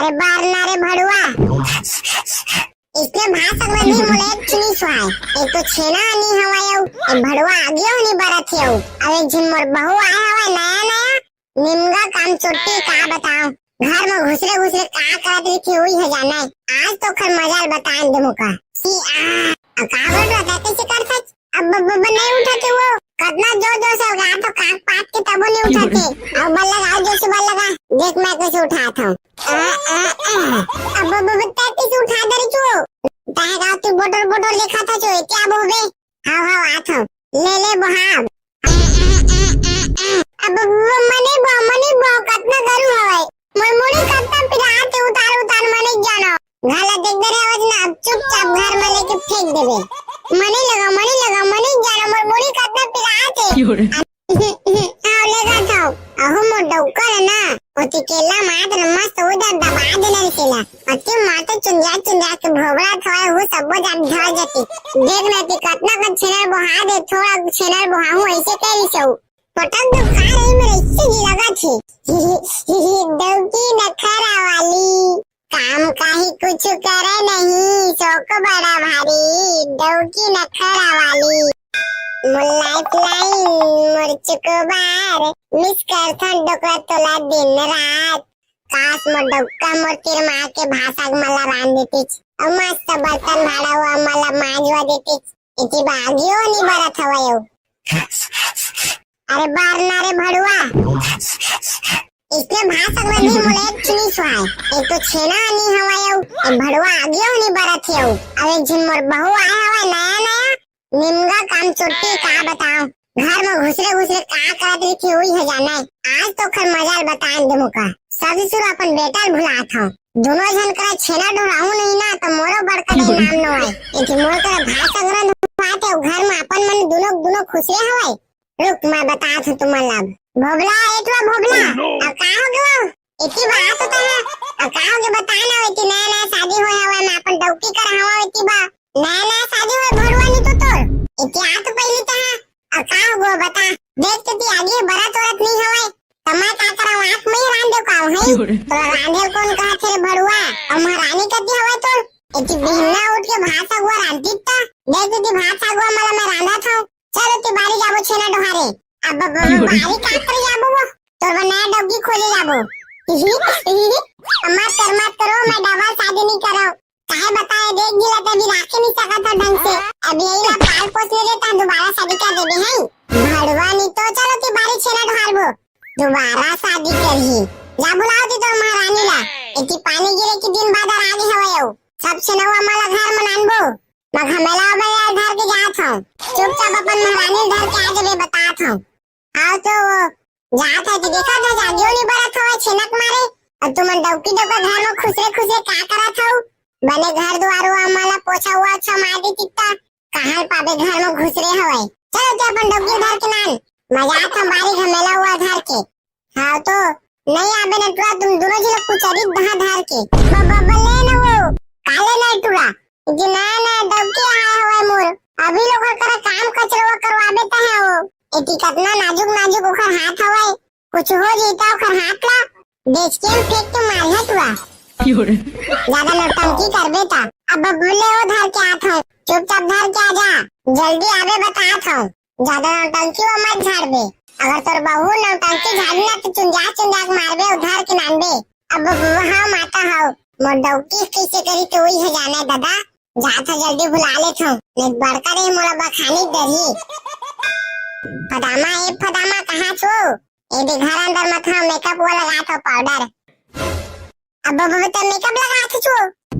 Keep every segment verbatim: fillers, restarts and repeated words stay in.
अरे बार ना रे भड़ुआ, इसने भाषा में नहीं मोले एक चुनी सुहाय। एक तो छेना नहीं हवाय अउ एक भड़ुआ आगे नहीं बरत हे अउ अब एक झिन मोर बहू आए हवाय नया नया, निमगा काम चोट्टी का बताओ, घर में घुसरे घुसरे का करत रही थी वही है जाना है। आज तो खर मजाल बताए दे मुका। सी आ, अब का बोल रहा था, कैसे कर था? अब ब-, ब-, ब-, नहीं उठाते वो, कतना जोर जोर से लगा तो काक पात के तबो नहीं उठाते। अब बल्ला गाओ, जोर से बल्ला गा, देख मैं कैसे उठाता हूँ। आ, आ, आ। अब ब-, ब-, ब-, तै कैसे उठा दे रही छो? तय गाओ तू बोटर बोटर देखा था छो, क्या बोबे? हाँ, हाँ, आत हूँ। ले, ले, बोहाब। अब वो मने बो, मने बो, कतना गरु हवय। मोर मुड़ी कतना पिरात हे, उतार, उतार, मने जानो। घाला देख दे रे, आवाज ना, अब चुपचाप घर में लेके फेंक देबे। मने लगा, मने लगा, मने जानो, मोर मुड़ी कतना पिरात हे। क्यों रे? आओ, ले गा थाओ। अहो, मोर डौकर है ना, ओती केला मात न मस्त उधर दबा देना रे केला। अति माते चुंदिया चुंदिया के भोबरा थोए हु सब्बो जात झड़ जती। देख न ती कतना कन छेनर बोहा दे, थोड़ा छेनर बोहाहूँ ऐसे कह रही सऊ। पटक दो का रही मेरे इससे जी लगा थी। ही ही ही ही डौकी नखरा वाली। काम काहे कुछ करे नहीं, शौक बड़ा भारी, डौकी नखरा वाली। मोर लाइफ लाइन, मोर चुकोबार, मिस करथन डोकरा तोला दिन रात। काश मोर डौका मोर तीर मार के भाषा के मला रान देतिच। अउ मस्त बर्तन भाड़ा हुआ मला मांजवा देतिच। इति बागियो नहीं बरत हवय अउ। अरे बार ना रे भड़ुआ। इसने भाषा में नहीं मोले एक चुनी सुहाय। एक तो छेना नहीं हवय अउ एक भड़ुआ आगियो नहीं बरत हे अउ अब एक झिन मोर बहू आए हवय नया नया, निमगा काम चोट्टी का बताओ। घर में घुसरे घुसरे का करत रही थी वही है जाना है। आज तो खर मजाल बताए दे मुका। सबसे शुरू अपन बेटा ल भुलात हूँ। दोनों झन करा छेना ढोराहूँ नहीं ना तो मोरो बड़का नहीं नाम नो है। एक मोर करा भाषा ग्रंथ बात है घर में अपन मन दोनों दोनों खुसरे हवय। रुक, मैं बतात हूँ तुमन ला। भोबला, ए टुरा भोबला, अब का हो गयो? इति बात होता है। अब का हो गयो बता ना, इति नया नया शादी होय हवय, मैं अपन डौकी कर हवा इति बा। नया नया शादी होय भड़ुआ नी तो तोर। इति आ तो पहली तो है। अब का हो गयो बता? देख तो ती आगे बरत औरत नहीं हवय। त मैं का करा आँख में ही रांध दे का है? तोरा रांधे कौन कहा थे रे भड़ुआ? और महारानी कती हवय तोर? इति बिहन्ना उठ के भात सगुआ रांधती त। देख तो ती भात सगुआ मला मैं रांधा था। चलो ती बारी जाबो छेना डोहारे। अब ब-, ब-, ब-, बारी का करे जाबो वो? तोर बर नया डौकी खोजे जाबो। अम्मा कर मत करो, मैं डबल शादी नहीं करो। काहे बताए, देख जिला ते अभी राखे नहीं सकत था ढंग से। अभी यही ला पाल पोस ले लेता, दोबारा शादी कर देबे हैं। भड़वा नहीं तो चलो ती बारी छेना डोहारबो। दोबारा शादी करही। जा बुलाओ ती तोर महारानी ला। इति पानी गिरे की दिन बाद आ गे हवय अउ। सब छेनवा मला घर मनानबो। मैं घमेला बे यार धर के जात हूँ। चुपचाप अपन महारानी धर के आ जाबे, बतात हूँ। आओ तो वो जात है तो देखा था जागियो नहीं बरत हवय छेनक मारे। और तुमन डौकी डौका घर में खुसरे खुसरे का करत हव? बने घर दुआर हुआ मला पोछा हुआ अच्छा मार दी कितना। कहाँ पाबे घर में घुसरे हवय। चलो ते अपन डौकी धर के नान। मजा आता बारी घमेला हुआ धर के। हाँ तो नहीं आबे नटुआ, तुम दोनों झी लोग कुचरी दहा धार के। ब-, ब-, बल्ले न वो, काले नटुआ, कि नया नया डौकी आए हवय मोर, अभी लोग ओकर करा काम कचरवा करवाबे त है वो। एती कतना नाजुक नाजुक ओकर हाथ हवय, कुछ हो जइता ओकर हाथ ला, बेच के फेंक के मार नटुआ। ज्यादा नौटंकी करबे त। अब बल्ले वो धर के आत हूँ, चुपचाप धर के आ जा, जल्दी आबे बतात हूँ। ज्यादा नौटंकी वो मत झाड़बे। अगर तोर बहू नौटंकी झाड़ी ना तो चुंजा चुंजा के मारबे, उधार के नानबे। अब वो हाँ माता हव, मोर डौकी कैसे करी तो वही है जाने दादा। जात ह जल्दी बुला लेत हूँ, नहीं बड़का रे मोला बखानी डरही। फदामा, ए फदामा, कहाँ छो? ए दे घर अंदर मत हव, मेकअप वो लगात हव पाउडर। अब बबे तो मेकअप लगात छो।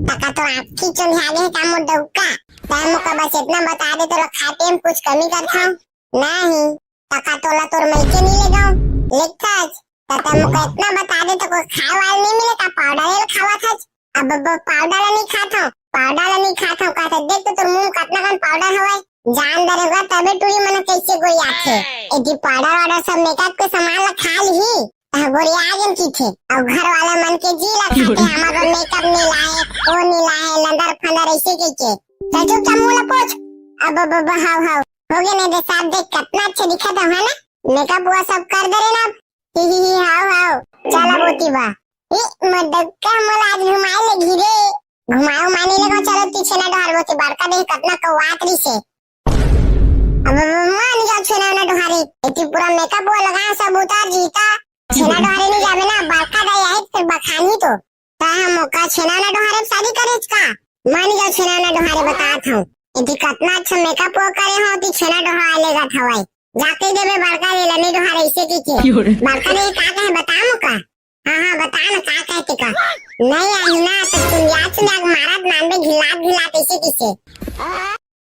तका तो आँखी चुंधिया गे हे का मोर डौका। तै मोका बस इतना बता दे, तोला खाए पिए में कुछ कमी करथव? नहीं। तका तोला तोर मइके नहीं ले जाऊं? लेखथस। तका मोका इतना बता दे तो कोई खाए वाले नहीं मिले का? पाउडर एल खावा थस। अब ब-, पाउडर ला नहीं खात हव, पाउडर ला नहीं खात हव, कहत देख तो तोर मुंह कतना कन पाउडर हवय। जान दरे होगा तबे टूरी मन कैसे गोरियाथे। एती पाउडर वाउडर सब मेकअप के सामान ला खा लिही। तह गोरिया जन कीथे। अउ घर वाला मन के जी ला खाथे, हमर बर मेकअप नी लाए, ओ नी लाए, लंदर फंदर ऐसे कहिके। चल चुपचाप मुंह ला पोछ। अब, अब, अब, हाव, हाव। हो गए नहीं दे साहब, देख कितना अच्छे दिखत हव, है ना? मेकअप वो सब कर दे रहे ना। ही, ही, ही, हाव, हाव। चला बोती बा। ए, मोर डौका, मोला आज घुमाए लेगही रे। घुमाए उमाए नहीं लेगो, चलो ती छेना डोहारे बोती बड़का देख कतना कौआत रहिसे। अब, अब मान जाओ छेना ना डोहारे, एती पूरा मेकअप वो लगा सब उतार जीता। छेना डोहारे नहीं जावे ना, बड़का दाई आही फिर बखानी तो। ता हम ओका छेना ना डोहारे शादी करे का? मान जाओ छेना ना डोहारे बतात हूँ। एती कतना अच्छा मेकअप वो करे हो, ती छेना डोहारे लेगा थवाई। जाके देवे बड़का ले लनी डोहारे ऐसे की के। क्यों रे? बड़का ने का कहे बता मोका? हाँ, हाँ, बता ना, का कहते का? नहीं आही ना, तो चुंदिया, चुंदिया के मारत नानबे, घिलात, घिलात, ऐसे किसे? अब,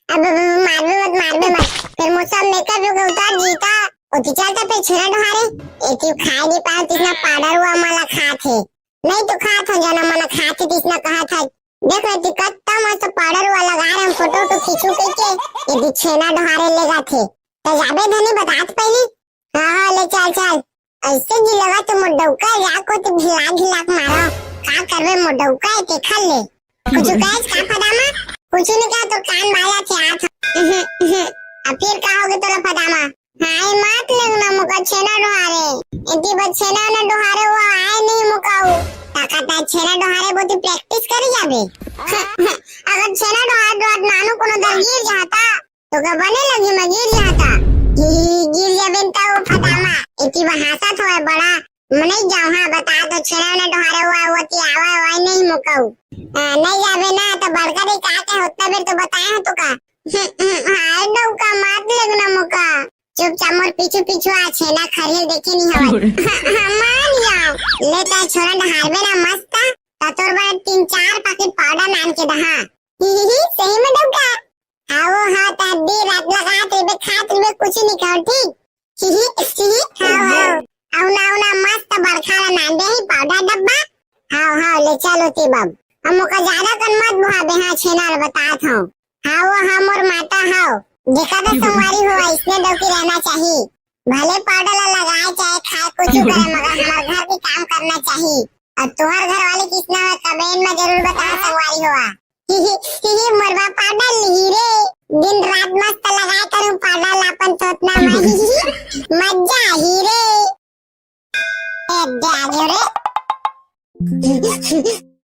अब, अब मारबे मत, मारबे मत। फिर मोर सब मेकअप वेकअप उतार जीता, ओती चलता फिर छेना डोहारे। एती खाए नहीं पाए, तिसना पाउडर हुआ मला खात हे। नहीं तो खात हो, जना मना खात हे, तिसना कहा था। देख ना, ती कत्ता मस्त पाउडर हुआ लगा रहे, हम फोटो वोटो खींचू कह के, एती छेना डोहारे लेगा थे। तो जाबे धनी बतात पहली। हाँ, हाँ, ले चल, चल। ऐसे जी लगा तो मोर डौका, या को तो घिला घिला के मारो। का करबे मोर डौका है, देखल ले। कुछ कहे का फदामा? कुछ नहीं कहा, तो कान बाजा थे हाथ। अब फिर का होगे तोला फदामा? हाय मत लेगना मोका छेना डोहारे। एती बस छेना ना डोहारे वो आए नहीं मोका उ। ताकत है छेना डोहारे बोती प्रैक्टिस करी जाबे। अगर छेना डोहारे डोहारे नानू कोनो दर गिर जाता, तो का बने लगी मैं गिर जाता। ही, ही, गिर जाबे त वो फदामा। एती बहासत होए बड़ा। मैं नहीं जाऊँ, हाँ, बता दो, छेना ना डोहारे हुआ, वो ती आवा, आवा नहीं मोका उ। आ, नहीं जाबे ना, तो बड़का दे का के होता बेर तो बताए हो तो का? हाय डौका, मत लेगना मोका। चुपचाप मोर पीछू पीछू आ, छेना खरियल देखे नहीं हवत। हाँ, हाँ, मान जाओ। ले ता छोरा डहारबे ना मस्त, ता तोर बर तीन चार पैकेट पाउडर नान के दहा। ही, ही, ही, सही में डौका। हाँ, वो हाँ, ता दी रात लगात रहिबे, खात रहिबे, कुछ नहीं कहो, ठीक? ही, ही, ही, ही, हाँ, हाँ। औना, औना मस्त बड़खा ला नान दे ही पाउडर डब्बा। हाँ, हाँ, ले चलो ती बम। हम ओका ज्यादा कन मत बुहाबे, हाँ, छेना ला बतात हूँ। हाँ, वो हाँ, मोर माता हव। देखा तो संगवारी हो, इसने डौकी रहना चाहिए। भले पाउडर ला लगाए चाहे खाए कुछ करे, मगर हमार घर के काम करना चाहिए। और तुहार घर वाले किसना है, कमेंट में जरूर बताओ संगवारी हो। ही, ही, ही, ही, मोर बा पाउडर लिही रे। दिन रात मस्त लगाए करूँ पाउडर ला अपन थोथना में। ही, ही, ही, मजा ही रे। ए, दे आगे रे।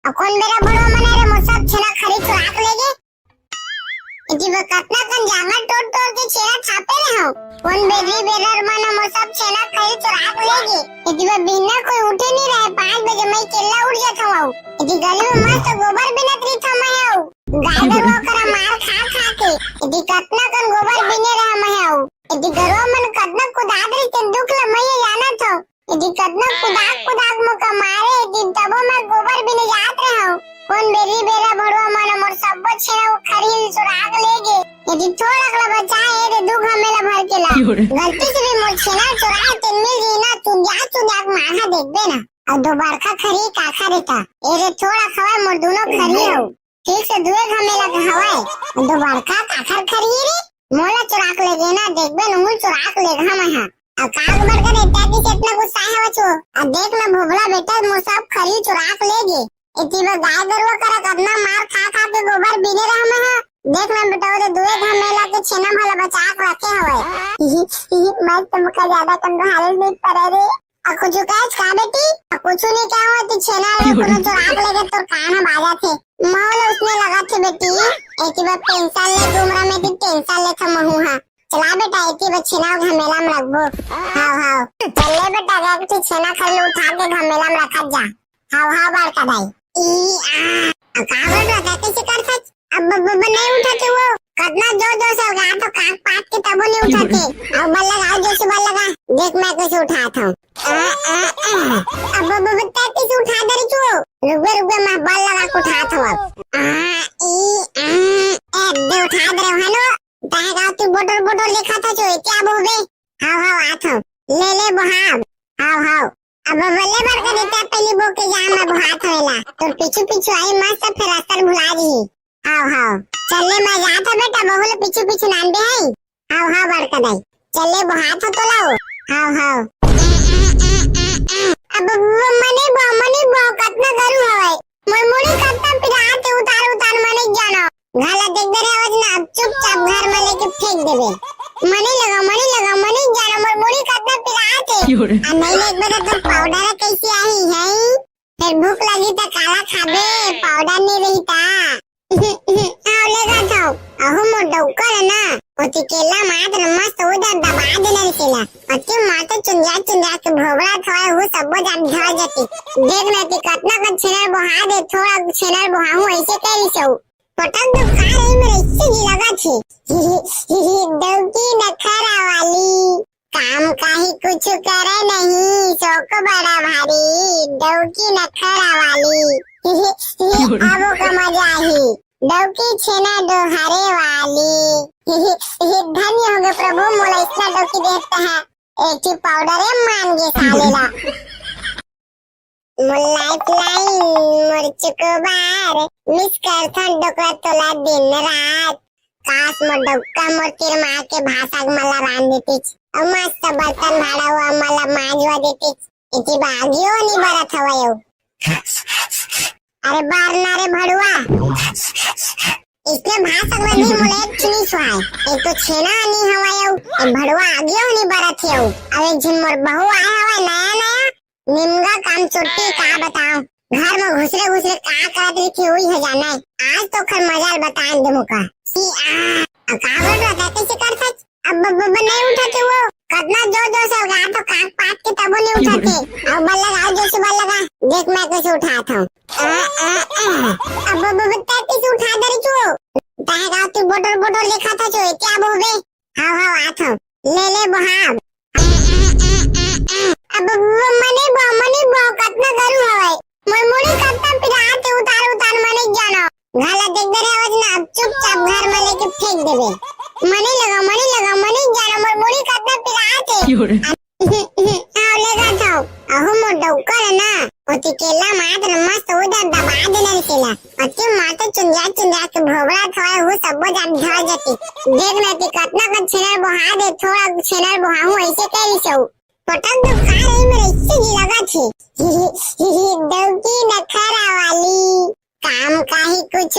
अब कौन बेरा बड़ो मने रे, मोर सब छेना खरी चुराक लेगे। एती बर कतना कन जांगर टोर टोर के छेना थापे रहे हो। कौन बेरी बेरर मन मोर सब छेना खरी चुराक लेगे। एती बर बिना कोई उठे नहीं रहे, पाँच बजे मैं केला उठ जात हूँ। एती गली में मस्त गोबर बिनत रही था मैं हूँ। गाय गरुआ करा मार खा खा के। एती कतना कन गोबर बिने रहा मैं हूँ। एती गरुआ मन कतना कुदात रही, तेन दुख ल मैं ये जानत हूँ। एती कतना कुदाक कुदाक मोका मारे, एती तबो मैं गोबर बिने जात रहे हूँ। कौन बेरी बेरा भड़ुआ मन मोर सब्बो छेना खरी ल सुराग लेगे। एती थोड़क ल बचाए, एती दू घमेला भर के ला। गलती से भी मोर छेना चुराए, तेन मिल जी ना, चुंदिया चुंदिया के मारहा देखबे ना। और दो बड़का खरी काखा देता। एरे थोड़ा खवाए मोर दोनों खरी हो। ठीक से दुए घमेला के हवाए। दो बड़का काखर खरी रे। मोला चुराक लेगे ना, देखबे नहुल चुराक लेगा मैं हा। अब काग बड़का रे, त्या किसे इतना गुस्सा है बचो। अब देख ना भोभला बेटा, मोर सब खरी चुराक लेगे। एती बर गाय गरुआ करा कतना मार खा खा के गोबर बीने रहा मैं हा। देख ना बेटा, ओदे दुए घमेला के छेना भला बचा के रखे हवे। मस्त मुखा ज्यादा कंडो हाले नहीं पड़े रे। आ कुछु कहस का बेटी? आ कुछु नहीं कहा हो, तू छेना ला कोनो चुराक लेगे तोर कान ह बाजत हे। मोला उसने लगत हे बेटी, एती बर पेंशन ले, उमरा में ती टेंशन लेथव महू हा। चला बेटा, एती बर छेना घमेला में रखबो। हाव, हाव। चल ले बेटा, गा कुछ छेना खरी उठा के घमेला में रखत जा। हाव, हाव, बड़का दाई। ई, आ, आ, का बोल रहा था, कैसे कर सच? अब ब-, ब-, ब-, नहीं उठाते वो। कतना जोर जोर से लगा तो काक पात के तबो नहीं उठाते। अब बल्ला गाओ, जोर से बल्ला गा। देख मैं कैसे उठाता हूँ। आ, आ, आ। अब ब-, ब-, ब-, तै कैसे उठा दे रही तू? रुक बे, रुक बे, मैं बल्ला गा के उठाता हूँ अब। आ, ई, आ, ए, दे उठा दे रहे हो, हेलो? तै गाओ तू बोटर बोटर लिखा था जो, क्या बोबे? हाव, हाव, आत हूँ। ले, ले, बोहाब। हाव, हाव। अब बल्ले बड़का देता पहली बो के जा मैं बोहात हवेला। तोर पीछू पीछू आई मस्त फिर रास्ता भुला जी। हाव, हाव। चल ले मैं जात हूँ बेटा, बहू ले पीछू पीछू नान दे है। हाव, हाव बड़का दाई। चल ले बोहात हूँ तोला। हाव, हाव। अब वो मने बो, मने बो कतना गरू हवे। मोर मुड़ी कतना पिरात हे, उतार उतार मने जानो। घाला देख दे रे आवाज ना, अब चुपचाप घर में लेके फेंक देबे। मने लगा, मने लगा, मने जाना मोर मुड़ी कतना पिरात हे। क्यों रे? आ नहीं ले एक बार तो पाउडर कैसे आई है? खाबे, पाउडर नहीं रही ता। आव ले गा थाव, अहो मोर डौका ल ना, ओती केला मात न मस्त उधर दबा देना रे केला। अति माते चुंदिया चुंदिया के भोबड़ा थोए हु सब्बो जात झड़ जती। देख ना कि कतना कन छेनर बोहा दे, थोड़ा छेनर बोहा हूँ ऐसे कह रही सऊ। पटक दो का रही मेरे इससे जी लगा थी। डौकी नखरा वाली। काम काहे कुछ करे नहीं, शौक बड़ा भारी, डौकी नखरा वाली। अब का मजा ही, डौकी छेना डोहारे वाली। धन्य हो गए प्रभु, मोला इतना डौकी देता है, एक ही पाउडर है मान गे साले ला। मोर लाइफलाइन, मोर चुकोबार, मिस करथन डोकरा तोला दिन रात। काश मोर डौका मोर तीर मार के भाषा के मला रान देतिच। अउ मस्त बर्तन भाड़ा हुआ मला मांजवा देतिच। इति बागियो नी बरत हवय अउ। अरे बार ना रे भड़ुआ। इसने भाषा में भी मोला एक चुनी सुहाय। एक तो छेना नी हवय अउ, एक भड़ुआ आगियो नी बरत हे अउ। अउ एक झिन मोर बहू आए हवय नया नया, निमगा काम चोट्टी का बताओ, घर में घुसरे घुसरे का करत रही थी, वही है जाना है। आज तो खर मजाल बतान दे मुका। सी आ, अब का बोल रहा था, कैसे कर सच? अब ब-, ब-, ब-, नहीं उठाते वो, कतना जोर जोर से लगा तो काक पात के तबो नहीं उठाते। अब बल्ला गाओ जोर से बल्ला गा, देख मैं कैसे उठाता हूँ। आ, आ, आ, अब ब-, ब-, ब-, तै कैसे उठा दे रही तू? तय गाओ तू बोटर बोटर देखा था जो क्या बोबे? हाँ, हाँ, आत हूँ। ले, ले, बोहाब। अब वो मने बो, मने बो, कतना गरु हवय। मोर मुड़ी कतना पिरात हे, उतार, उतार, मने जानो। घाला देख दे रे, आवाज ना, अब चुपचाप घर में लेके फेंक देबे। मने लगा, मने लगा, मने जानो, मोर मुड़ी कतना पिरात हे। क्यों रे? आव ले गा थाव। अहो मोर डौका ल ना, ओती केला मात न मस्त उधर दबा देना रे केला। अति माते चुंदिया चुंदिया के भोबड़ा थोए हु सब्बो जात झड़ जती। देख ना कि कतना कन छेनर बोहा दे, थोड़ा छेनर बोहा हूँ ऐसे कह रही सऊ। पटक दो का रही मेरे इससे जी लगा थी। डौकी नखरा वाली। काम काहे कुछ